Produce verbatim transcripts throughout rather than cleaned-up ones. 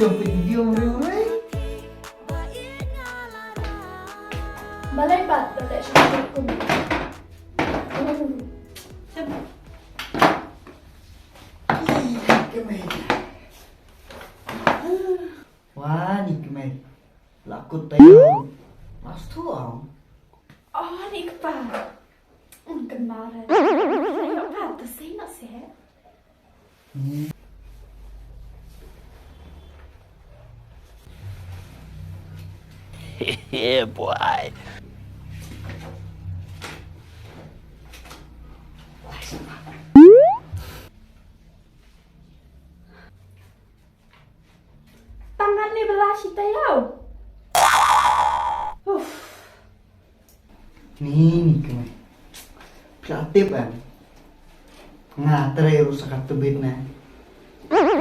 Jump video hooray, hooray. Balei pat da leh shuh shuh kum. Ih, kemai. Wah, ni kemai. La kut tayo. Mas tu ang. Oh, ni kpa. Ung kemar. Ayo pa, tu sino se. Yeah, boy. Tangan ni belah si tayo. Uff. Ni, ni kemai. Phi la tip em. Nga trei ruh sa ka tbit ne.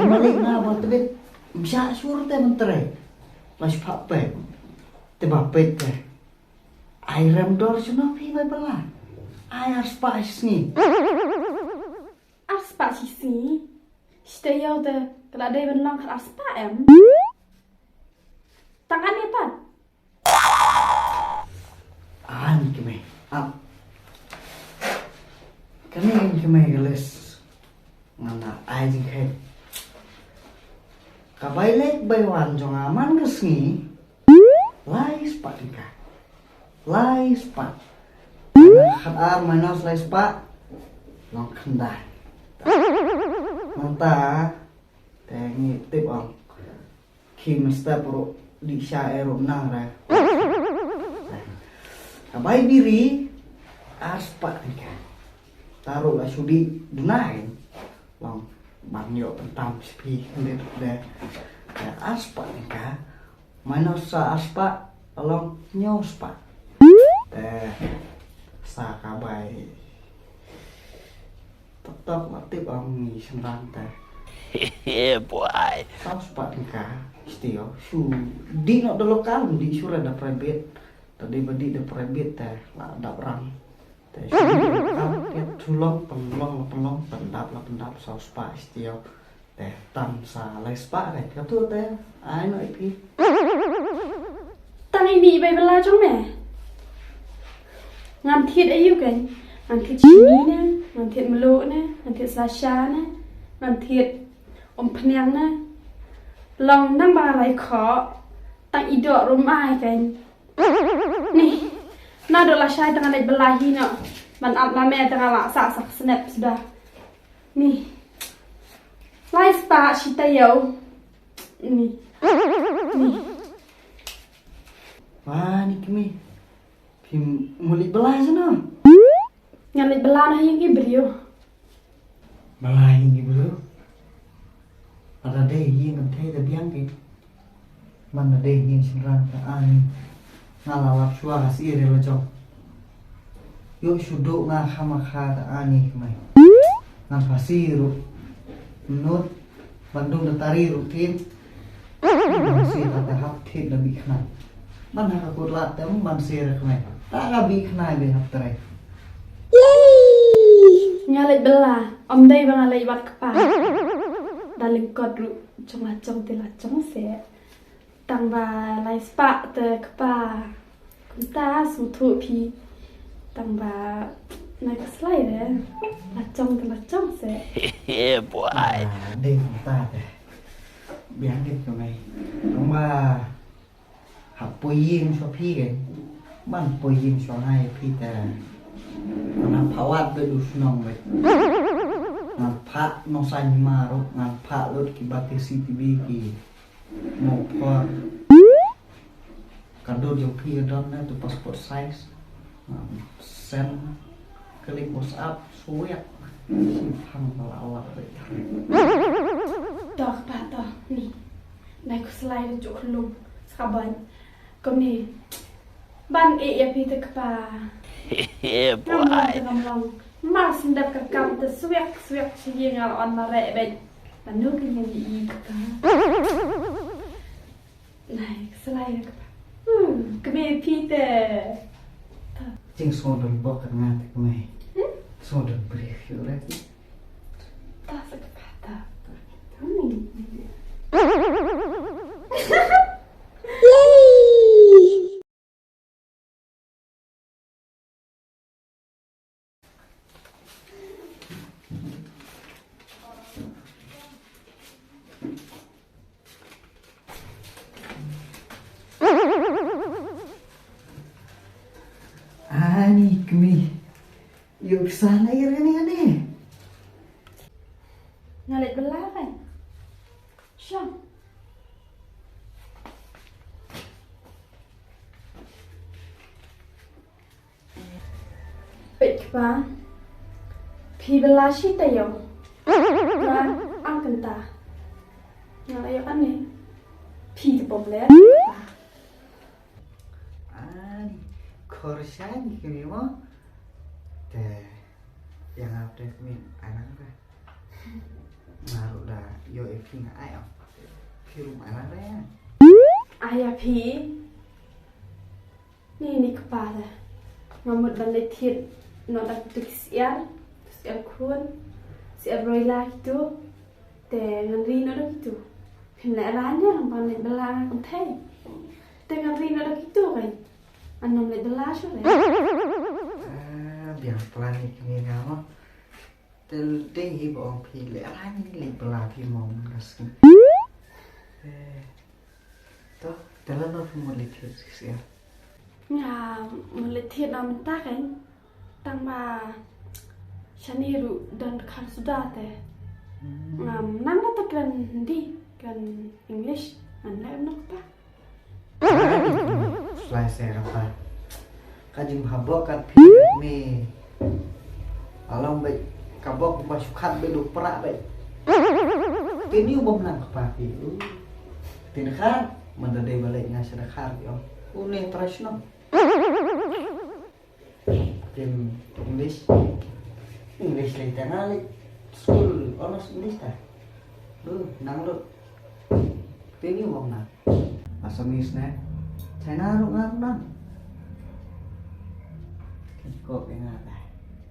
Malik nga ba tbit. Msha sur te ban trei. Ba shi pha pet. Te ba pet te. Ai rem dor shano phi bai bala. Ai ar spah shi sngi. Ar spah shi sngi. Shi tayo te ka la dei ban long khat ar spah em. Tang ani pat. Ani kemai. Ap. Kane ani kemai ka list. Ngan ai jingkheiñ. Ka bai leit bai wan jong nga man ka sngi. Lai spah tyngka. Lai spah. Khat ar minus lai spah. Long khyndai. Nangta. Te ngi tip ong. Ki mynstep ruh dih sha eh ruh nang re. Ka bai biri ar spah tyngka. Ta ruh la shu dih duna in. Long ban ïoh pyntam sha phi khyndiat de. Te ar spah tyngka. Minus sa ar spah long hynñiew spah. Te sa ka bai. Tok tok ma tip ang ni sendang te. Yeah, boy. Saw spah tyngka. Stio. Shu dih noh da local, dih shu re da private. Tadi ba dih da private te la dap rang. Te shu dih da local, kiat shu long, pynlong, la pynlong, pyndap, la pyndap, saw spah stio. Te tam sa lai spah re. Katu te ai noh ïa phi. Tang ïa ni bai bala jong me. Ngan thied aïu kan? Ngan thied shini ne, ngan thied mluh ne, ngan thied slasha ne, ngan thied umphniang ne. Long nang ba ngan rai khoh. Tang i doh ruh mai kan. Ni. Na doh lashai tang ngan leit bala hi noh. Ban ap ma me tang ngan la sa sa snap suda. Ni. Lai spah shi taïew. Ni. Ni. Wah, ni kmie. Phim muli bala jana. Ngan leit bala na ïing i briew. Bala ïing i briew. Ada dei ïing kan thei da biang ke. Man da dei ïing shynrang ka ani. Nga la lap shuwa ka sih re la jong. Ïoh shu duh nga kham kha da ani kmai. Ngan phasi ruh. Nut ban dung da tari ruh tin. Ban si ta ta hap thit da bi khnai. Ban ha ka kut lat tem ban si re kmai. Ta ka bi khnai bi hap trai. Nga leit bela. Om dei ba nga leit wat kpa. Da lyngkot ruh jong la jong te la jong se. Tang ba lai spah te kpa. Kumta sngewthuh phi. Tang ba na ka slai de. La jong te la jong se. Yeah, boy. Ah, dei kumta te. Biang dei kumai. Tang ba hap poi ïing sha phi kan. Ban poi ïing sha ngai phi te. Ngan phah wat be du shnong be. Ngan phah nongsa hima ruh, ngan phah lut ki bati C T V ki. Mo por. Ka dur jong phi ka don na tu passport size. Send klik WhatsApp suyak. Simphang bala awak. Toh pa toh ni. Nai ku slai da juk lum. Sakaban. Kom ni. Ban e ya phi te kpa. Yeah, boy. Ngam long te ngam long. Mar sendap ka kam te suyak suyak sigi ngal on mare bej. Anu ke nyanyi i kpa. Nai, salai ka pa. Hmm, kmie phi te. Ta. Jing sngewdon bok ka nga te kmie. Hmm? Sngewdon briew ïa u re. Ta sa ka pa ta. Hmm. Pisa na ïa kane kane. Nga leit bylla kan. Shong. Peit kpa. Phi bylla shi taïew. Ba ang kynta. Nga la ïoh kane. Phi te bym leh. Ani, khor sha ni kane mo. Te ïa nga te kmie ai lang re. Nga ruh da ïoh ïa phi nga ai ong. Phi ruh ai lang re. Ai ïa phi. Ni ni kpa da. Nga mut ban leit thied noh da kitu ki syiar, syiar khun, syiar broiler kitu. Te ngan ri noh da kitu. Phim leh rang ïa lang ban leit bylla nga kynthei. Te ngan ri noh da kitu kan. Ngan ym leit bylla shuh re. Ah, biang plan ïa kine nga mo. Te dei hi ba ong phi leh rang ïa leit bylla phi mo nga sngew. Eh, to, te lano phi mut leit thied shisha? Nga mut leit thied na mynta kan. Tang ba shane ruh don dkhar suda te. Hmm. Ngam nang na ta kren Hindi, kren English, ngan leh noh ta. Slice ra pa. Ka jinghabok ka phi me. Along bai ka bok ba shu khat bai du pra bai. Te ni u bym nang kpa phi. Te ni kha man da dei ba leh nga sha da kha ïa u ne trash no. Tin English. English lei ta nga lei school honors English ta. Lu nang lu. Tin ïa wang na. Assamese ne. China ruh nga ruh nang. Kin kop ïa nga ta.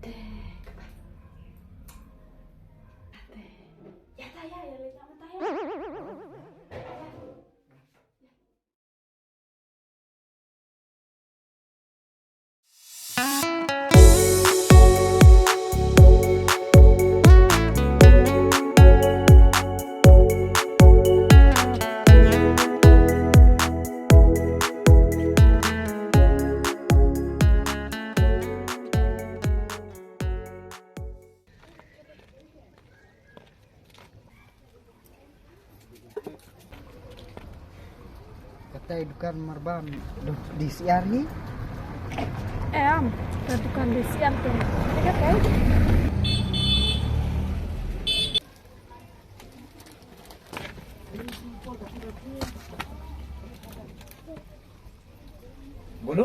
Te kpa. Te. Ya ta ya ya lei ta ma ta ya. Katai dukan marban du-, D C R hi? Em, ka dukan D C R tu. Katai. Bolo?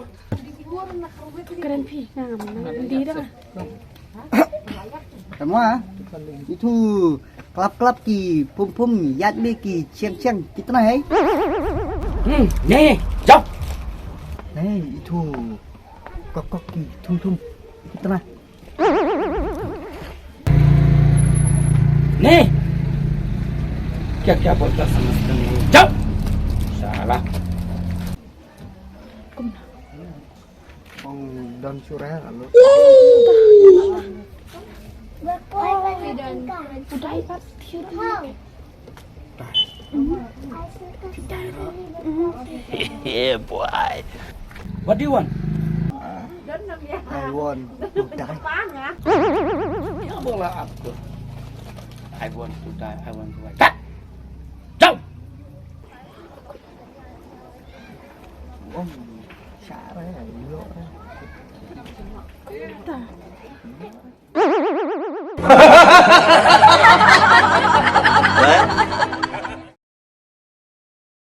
Kren phi, ngam, ngam, di dah. Kamu ah, itu klap-klap ki pum-pum, yat me ki chiang-chiang, kitna hai? Hmm, ne, jap. Ne, itu kok-kok ki thum-thum, kitna? Ne! Kya kya bolta samajhta nahi? Jao! Sala. Ong don sura lalu. Udah ikat. Yeah, boy. What do you want? I want to die. Ya bola aku. I want to die. I want to die. Cut! Jump! Om, siapa ya? Iya.